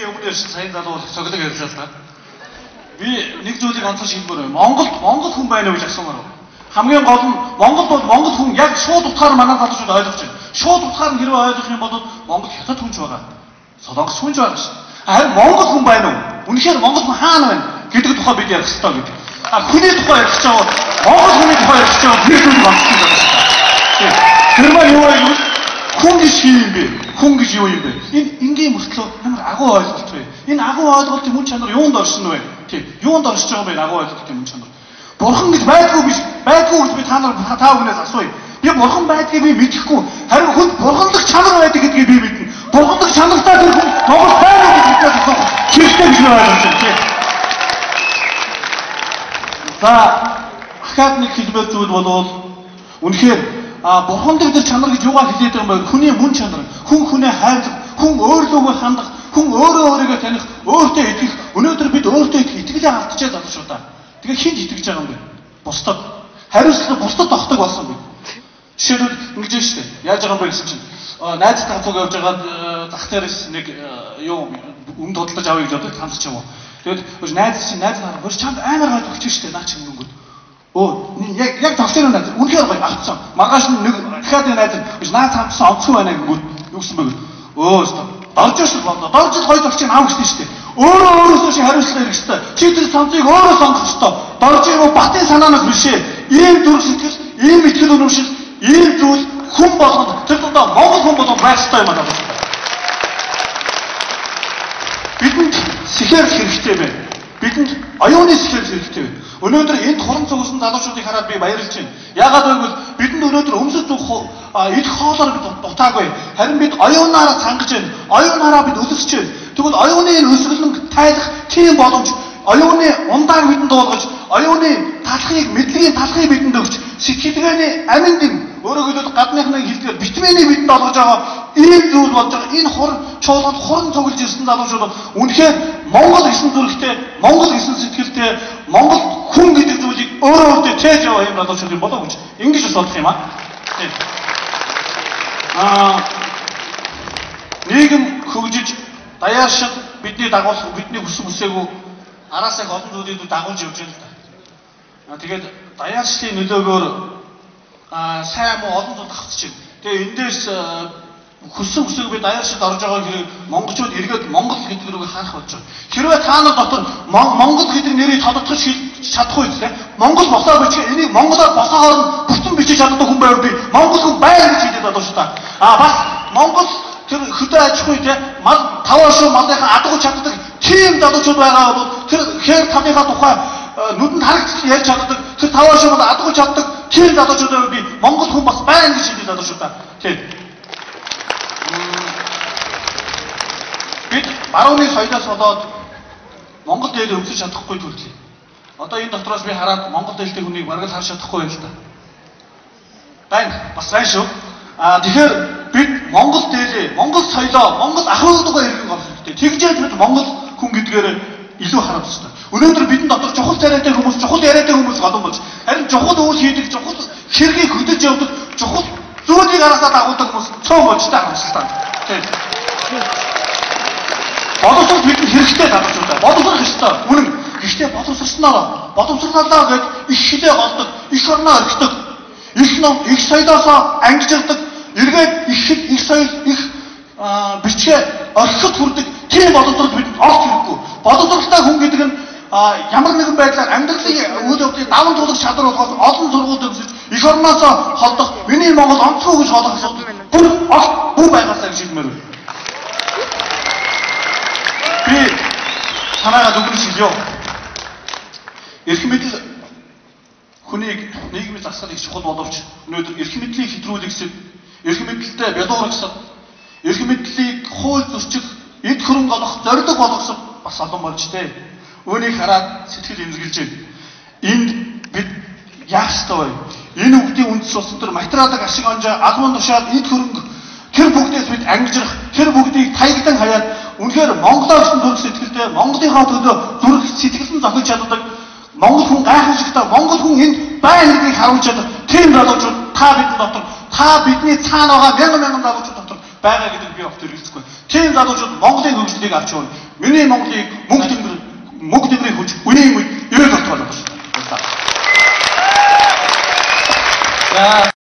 Миний өмнө ирсэн саяын залуу бол цоглог ярьлаа л да. Би нэг зүйлийг онцгой шийдмээр байна. Монголд Монгол хүн байна уу гэж асуумаар байна. Хамгийн гол нь Монгол бол Монгол хүн яг шууд утгаар манай залуучууд ойлгож байна. Шууд утгаар нь хэрвээ ойлгох юм бол Монгол хятад хүнч байгаа. Солонгос хүнч байгаа шин. Харин Монгол хүн байна уу? Үнэхээр Монгол хүн хаана байна гэдэг тухай бид ярих ёстой гэдэг. А хүний тухай ярих гэж байгаа Монгол хүний тухай ярих гэж байгаа тэр зүйл онцгой байгаа шин. Тэр маань юу вэ гэвэл хүн гэж хий юм бэ? Хүн гэж юу юм бэ? Энэ энгийн мөртлөө ямар агуу ойлголт вэ? Энэ агуу ойлголтын мөн чанар юунд оршино вэ? Тий, юунд оршиж байгаа юм бэ агуу ойлголтын мөн чанар? Бурхан гэж байдгүй биш, байдгүй гэж би та нар та бүхнээс асууя. Би бурхан байдгийг би мэдэхгүй. Харин хүнд бурханлаг чанар байдаг гэдгийг би мэднэ. Бурханлаг чанартай тэр хүн Монгол байна уу гэж биднээс асуух хэрэгтэй гэж би ойлгож байна. Тий. За, ахаад нэг хэлмээр зүйл болвол үнэхээр бурханлаг тэр чанар гэж юугаар хэлээд байгаа юм бэ? Хүний мөн чанар, хүн хүнээ хайрлах, хүн өөрлөгөө хандах, хүн өөрөө өөрийгөө таних, өөртөө итгэх. Өнөөдөр бид өөртөө итгэх итгэлээ алдчихад залуучуудаа. Тэгээ хинт итгэж байгаа юм бэ? Бусдад. Хариуцлага бусдад тогтдог болсон бэ. Жишээлбэл ингэж байна шүү дээ. Яаж байгаа юм бэ гэсэн чинь найзтайгаа цуг явж байгаад зах дээрээс нэг юу өмнө тодолдож авъя гэж бодож хамсч юм уу. Тэгээд найз чинь найз нараа хөрч чамд амар гой тогтчих шүү дээ. Наа чинь мөнгөд. Өө яг тогтсон найз үнэхээр гоё авцсан. Маргааш нь нэг дахиад нэг найз нь наад хамтсан онцгүй байна гэнгүүт юу гэсэн бэ гэвэл өө дорж л боллоо. Дорж л гоё тогтчих ав гэсэн шүү дээ. Өөрөө өөрөөсөө шиг хариуцлага ирэх ёстой. Чи тэр цамцыг өөрөө сонгох ёстой. Дорж юм уу Батын санаанаас биш ээ. Ийм зүрх сэтгэл, ийм итгэл үнэмшил, ийм зүйл хүн болгонд тэр дундаа Монгол хүн болгонд байх ёстой юм аа. Бидэнд сэхэр хэрэгтэй байна. Бидэнд оюуны сэхэр хэрэгтэй байна. Өнөөдөр энд хуран цугсан залуучуудыг хараад би баярлж байна. Яагаад гэвэл бидэнд өнөөдөр өмсөж зүг идэх хоолоор бид дутаагүй. Харин бид оюунаараа цангаж байна. Оюунаараа бид өлсөж байна. Тэгвэл оюуны энэ өсгөлнг тайлах тийм боломж, оюуны ундааг бидэнд уулгаж, оюуны талхыг, мэдлэгийн талхыг бидэнд өгч, сэтгэлгээний амин дэм, өөрөөр хэлбэл гадныхны хэлдгээр битмэнийг бидэнд олгож байгаа ийм зүйл болж байгаа. Энэ хур чуулганд хуран цуглаж ирсэн залуучууд үнэхээр Монгол гэсэн зүрхтэй, Монгол гэсэн сэтгэлтэй, Монгол хүн гэдэг зүйлийг өөрөө өөртөө тээж яваа юм залуучууд юм болоо гэж ингэж бас бодох юм аа. Нийгэм хөгжиж даяаршил бидний дагуулах, бидний хүссэн хүсээгүй араас их олон зүйлийг дагуулж явж байна л да. Тэгээд даяаршлын нөлөөгөөр сайн муу олон зүйл давхцаж байна. Тэгээ эндээс хүссэн хүсээгүй би даяаршилд орж байгаа хэрэг монголчууд эргээд Монгол гэдэг рүүгээ харах болж байгаа. Хэрвээ та нар дотор Монгол гэдэг нэрийг тодотгож чадахгүй те Монгол босоо бичих энийг монголоор босоогоор нь бүтэн бичиж чаддаг хүн байвал би Монгол хүн байна гэж хэлээд байгаа шүү дээ. А бас Монгол тэр хөдөө аж ахуй те мал таваа шүү малынхаа адгууч чаддаг тийм залуучууд байгаа бол тэр хээр талынхаа тухай нүдэнд харагдчих ярьж чаддаг тэр таваа шүү мал адгууч чаддаг тийм залуучууд байвал би Монгол хүн бас байна гэж хэлээд байгаа шүү дээ. Тийм. Бид барууны соёлоос болоод Монгол дээл өмсөж чадахгүй төрлөө. Одоо энэ дотроос би хараад Монгол дээлтэй хүнийг бараг л харж чадахгүй байна л да. Байна. Бас байна шүү. А тэгэхээр бид Монгол дээлээ, Монгол соёлоо, Монгол ахуйдгаа иргэн голох хэрэгтэй. Тэгжээж бид Монгол хүн гэдгээр илүү харах хэрэгтэй. Өнөөдөр бидний дотор чухал царайтай хүмүүс, чухал яриатай хүмүүс олон болж, харин чухал үйл хийдэг, чухал хэргийг хөдөлж явдаг, чухал зүйлийг араасаа дагуулдаг хүмүүс цөөн болж та харамсалтай. Тийм. Боловсрол бидэнд хэрэгтэй залуучуудаа. Боловсрох ёстой. Үнэн. Гэхдээ боловсрсноор боловсрлоо гэж их хилээ голдог, их орноо орхидог, их ном, их соёлоосоо ангижирдаг, эргээд их хил, их соёл, их бичгээ орхиход хүрдэг тийм боловсрол бидэнд олж хэрэггүй. Боловсралтай хүн гэдэг нь ямар нэгэн байдлаар амьдралын үйл явдлыг даван туулах чадвар болохоос олон сургууль төгсөж их орноосоо холдох, миний Монгол онцгой гэж холох асуудал бүр олт бүү байгаасаа гэж хэлмээр байна. Би санаагаа дүгнэж хэлье. Эрх мэдэл хүнийг нийгмийн засах их чухал боловч өнөөдөр эрх мэдлийг хэтрүүлэгсэд, эрх мэдэлтэй бялуурагсад, эрх мэдлийг хууль зөрчих, эд хөрөнгө олох зорилго болгосон бас олон болж тээ. Үүнийг хараад сэтгэл эмзэгэлж байна. Энд бид яах ёстой вэ? Энэ бүгдийн үндэс болсон төр материалын ашиг онжоо, албан тушаал, эд хөрөнгө тэр бүгдээс бид ангижрах, тэр бүгдийг таягдан хаяад үнэхээр Монголоо гэсэн зүрх сэтгэлтэй, Монголынхаа төлөө зүрх сэтгэл нь зохиж чаддаг, Монгол хүн гайхамшигтай, Монгол хүн энд байна гэдгийг харуулж чадах тийм залуучууд та бидний дотор, та бидний цаана байгаа мянган мянган залуучууд дотор байгаа гэдэг би огт эргэлзэхгүй. Тийм залуучууд Монголын хөгжлийг авч явна. Миний Монголыг мөнгө тэнгэрийн хүч үеийн үед ирээд болтгоо болгож байна. За.